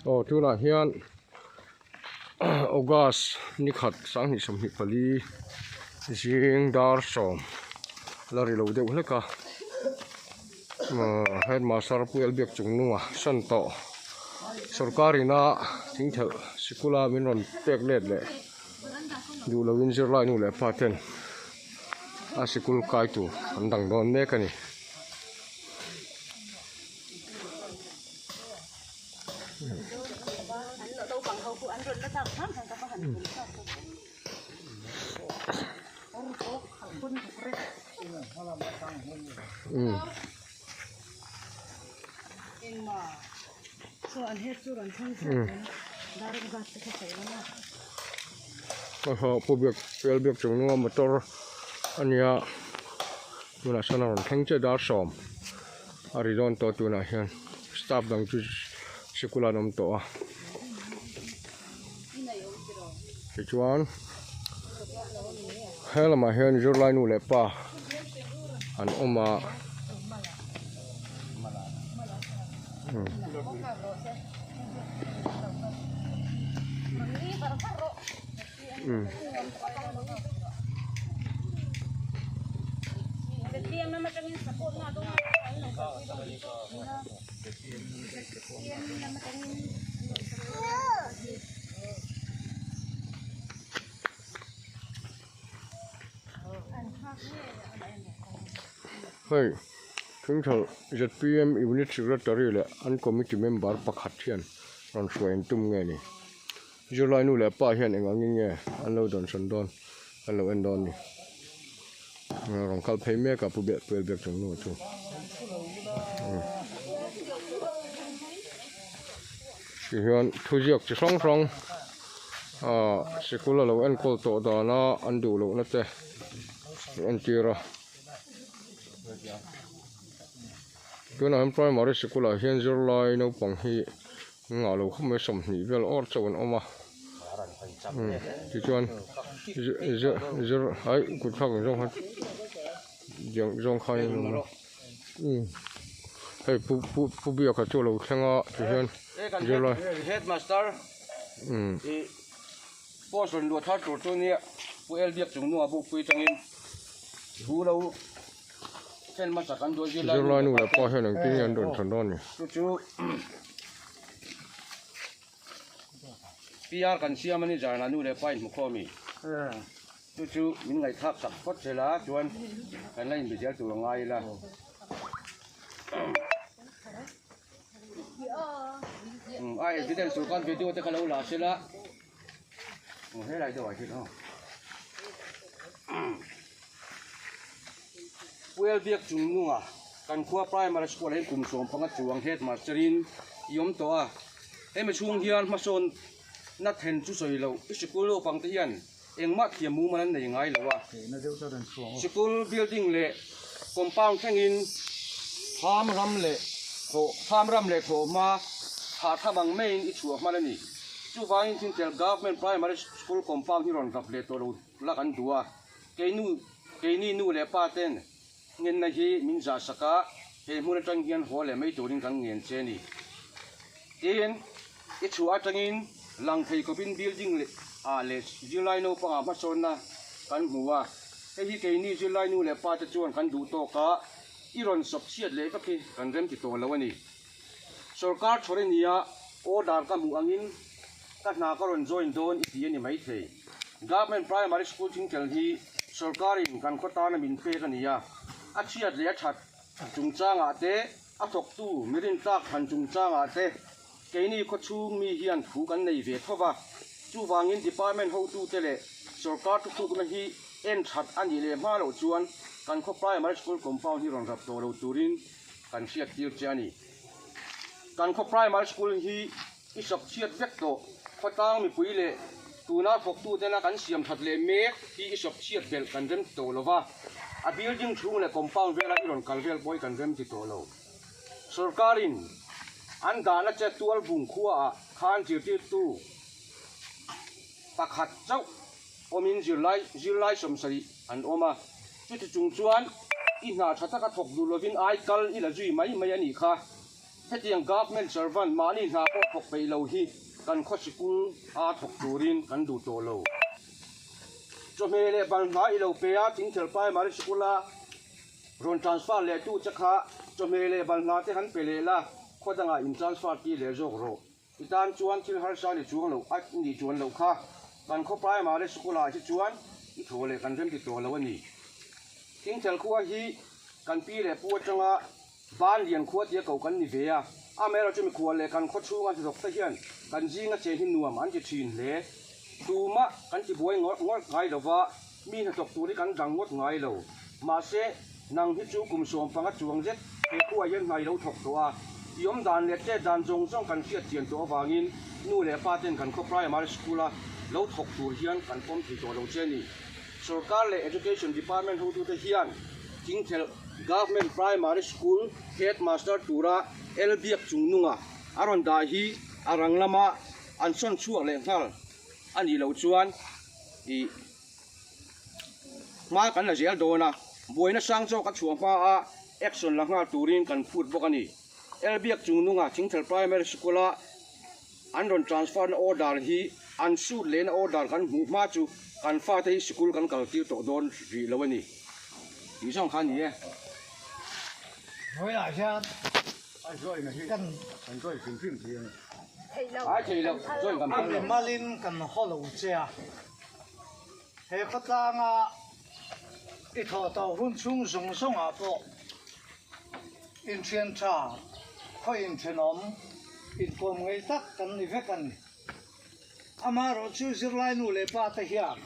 Aw tunah hian August ni khat 2024 zing dar sawm la ri lo deuh hlek a headmaster pu Elbiak chung nunga sawn tawh sorkar ina thingthelh sikul a min rawn pek let leh duh lovin zirlai nu leh pa ten a sikul kai tur an dang dawn mek a ni. Pu biak pel biak chung nunga motor a nia tunah sawn a rawn thleng chiah dar sawm. A ri dawn tawh tunah hian staff dang chu sikul an awm tawh a tichuan he lamah hian zirlai nu leh pa an awm a Hei thingthal zpm unit secretary leh an committee member pakhat hian rawn hruai an tum nge ni. Zirlai nu leh pa hian eng angin nge an lo dawnsawn dawn an lo en dawn ni. Rawn kal phei mek a pu biak puel biak chung nu chu. Ti hian thuziak chi hrang hrang ah sikul a lo enkawl tawh dana an duh lohna te an entir a. Tunah hian primary sikul ah hian zirlai naupang hi Engah lo khawp mai 20 vel awr chauh an awm a tichuan zir ai kut thlak ang zawng khan diang zawng khan in awm a hei pu pu pu biaka chu a lo thleng a tihian zirlai headmaster i post rawn luah thar tur chu nia pu el biak chung hnua bukpui atangin thu lo thlen hmasa kan duh a zirlai nu leh pa hian engtin nge an rawn chhan dawn ni chu chu. PR kan siam a ni zan ah nu leh pa in hmu khawm i chu chu min ngaihthlak sak phawt zel a chuan kan la inbe zel tur a ngai ila. A evidence tur khan video te kha lo la sela aw helai deuh ah hian aw Puel biak chung nunga kan khua primary school ah hian kum 15 chuang headmaster in i awm tawh a hemi chhung hian hmasawn na then chu sawi loh i sikul naupang te hian engmah thiam mumal an nei ngai lo a sikul building leh compound thlengin thlam ram leh thawh thlam ram leh thawhhma thah tham ang maiin i chhuah hman a ni chuvangin thingtel government primary school compound hi rawn rap leh tawh lo la kan duh a keinu keini nu leh pa ten ngenna hi min zah sak a he hmun atang hian haw leh mai turin kan ngen che a ni tin i chhuah atangin lang thei khawpin building leh ah leh zirlai naupangah hmasawnna kan hmu a hei hi keini zirlai nu leh pa te chuan kan duh tawk a i rawn sawp chhiat leh vek hi kan rem ti tawh lo a ni sorkar thawr ania order ka hmuh angin ka hna ka rawn join dawn i ti a ni maithei government primary school thingtel hi sorkarin kan khaw tana min pek a ni a a chhiat leh a that chungchangah te a thawktu mi rintlak han chungchangah te keini khawchhung mi hian thu kan nei ve tho va chuvangin department hotute leh sorkar thutlukna hi en that a nih leh hma loh chuan kan khaw primary school compound hi rawn rap tawh lo turin kan hriat tir che a ni kan khaw primary school hi i sawp chhiat vek tawh khawtlang mipui leh tuna thawktu tena kan siam that leh mek hi i sawp chhiat belh kan rem ti tawh lo va a building chhung leh compound vela i rawn kal vel pawh hi kan rem ti tawh lo sorkarin an dahna che tual bung khuaah khan zirtirtu pakhat chauh awmin zirlai zirlai 70 an awm a chuti chung chuan i hna tha taka thawk duh lovin ai kal i la zui mai mai a nih kha. Hetiang government servant mahni hna pawh thawk peih lo hi kan khaw sikul a thawk turin kan duh tawh lo. Chawhmeh leh balhla i lo pe a, Thingthel Primary School a rawn transfer leh tu che kha chawhmeh leh balhla te han pe leh la, khaw dangah in transfer tir leh zawk rawh. I tan chuan thil harsa ni chuang lo a nih chuan loh kha kan khaw Primary School ah hi chuan i thaw leh kan remti tawh lo a ni. Thingthel khua hi kan pi leh pu atanga Ban lian khua tia ko kan ni ve a, amaherawhchu chu mikhual leh kan khaw chhunga hnathawk te hian kan zinga chen hi nuam an ti thin hle. Tumah kan ti buai ngawrh ngawrh ngai lo va, mi hnathawk tur hi kan dang ngawt ngai lo. Mahse, nang hi chu kum 15 chuang zet he khuaah hian hna i lo thawk tawh a, i awm dan leh chet dan zawng zawng kan hriat chian tawh avangin nu leh pa ten kan khaw primary school-a lo thawk tur hian kan pawm thei tawh lo che a ni. Sorkar leh Education Department hotute hian Thingthelh Government Primary School Headmaster tura El Biak chungnunga a rawn dah hi a rang lama an sawn chhuak leh nghal a nih loh chuan ih hma kan la zel dawn a, buaina sang zawk a chhuah hma a action la nghal turin kan phut bawk a ni. El Biak chungnunga Thingthelh Primary School-a An rawn transfer na order hi an suit leh na order kan hmuh hma chu kan fate hi sikul kan kal tir tawh dawn rih lo a ni tih zawng kha a ni e. Hnuaiah hian kan Ai thei lo, join kan phal lo. Malin kan haw lo che a, he khawtlanga i thawh tawh hun chhung zawng zawngah pawh Inthian tha, khaw inthenawm, inkawm ngei tak kan ni vek a ni. Amaherawhchu zirlai nu leh pa te hian.